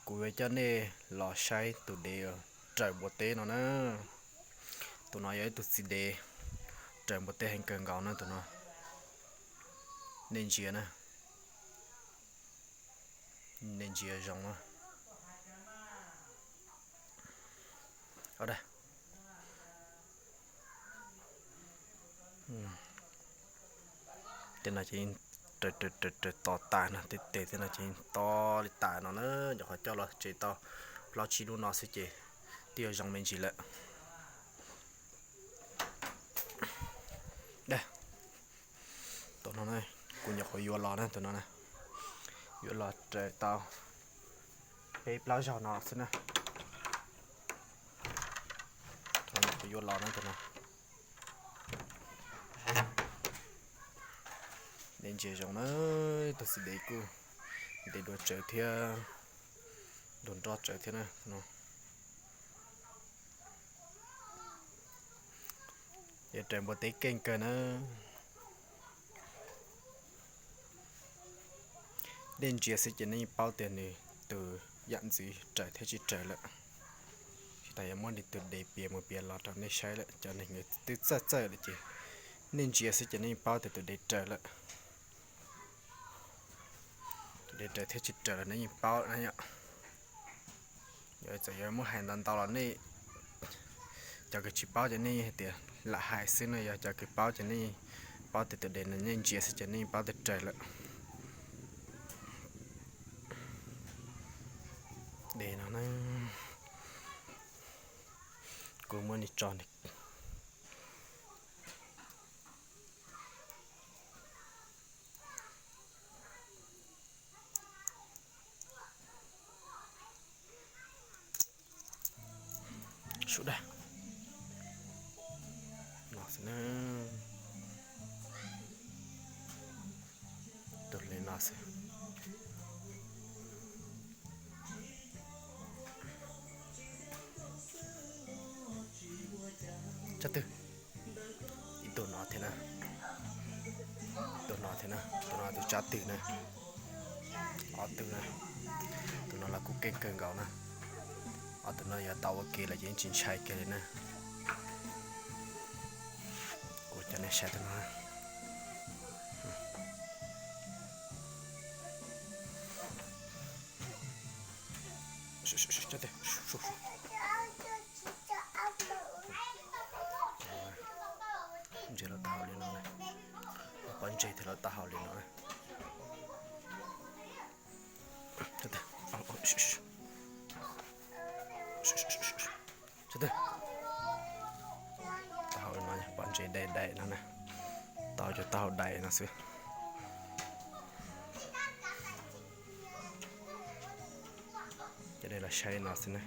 Kuv yuav coj nej los saib tus dev raws npua teb no na. Tus no yog ib tug txiv dev raws npua teb heev kawg nkaus na tus no. Nej ntsia na, nej ntsia zoo na. Tej no ces raws raws raws to tas no, tej tes tej no ces to li tas no na, nyuam qhuav coj los tsev tau plaub tsib lub no xwb ces twb yuav zoo me ntsis lawm. Tus no kuv nyuam qhuav yuav los na, tus no na, yuav los raws tau peb plaub zaug no xwb na. Nyuam qhuav yuav los na tus no. Nej ntsia zoo na, tus txiv dev kuj ntev dua tsawv thiab, dua nroj tsawv thiab na. Yog raws npua teb keej kawg na. Nej ntsia xwb ces nej yeej paub tias nws tus yam ntxwv raws thiab tsis raws lawm. Tsis tas yuav muab nws tus dev piav mus piav los rau nej saib lawm, cov neeg twb txawj txawj lawm ces nej ntsia xwb ces nej yeej paub tias tus dev raws lawm. Tus dev raws thiab tsis raws los nej yeej paub na yom. Yog txawm yuav muab hais ntau ntau los nej cov kws tsis paub ces nej hais tias lam hais xwb no, yog cov kws paub ces nej paub tias tus dev no nej ntsia xwb ces nej paub tias raws lawm. Dev no na, kuv muab nws tso nws sub dag no xwb na. Tus li no xwb. Tsab twg? Ib tug no thiab na. Tus no thiab na, tus no tus tsab twg na. Ob tug na. Tus no los kuj keej kawg nkaus na. Ob tug no yog tau ua ke los yeej tsis ntshai kiag li na. Kuv coj nej saib tus no. Ntses los tau hauv li no na. Pob ntseg thiaj los tau hauv li no na. Tau hauv li no, pob ntseg dai dai no na. Tau cov tau hauv dais no xwb. Coj nej los saib no xwb na.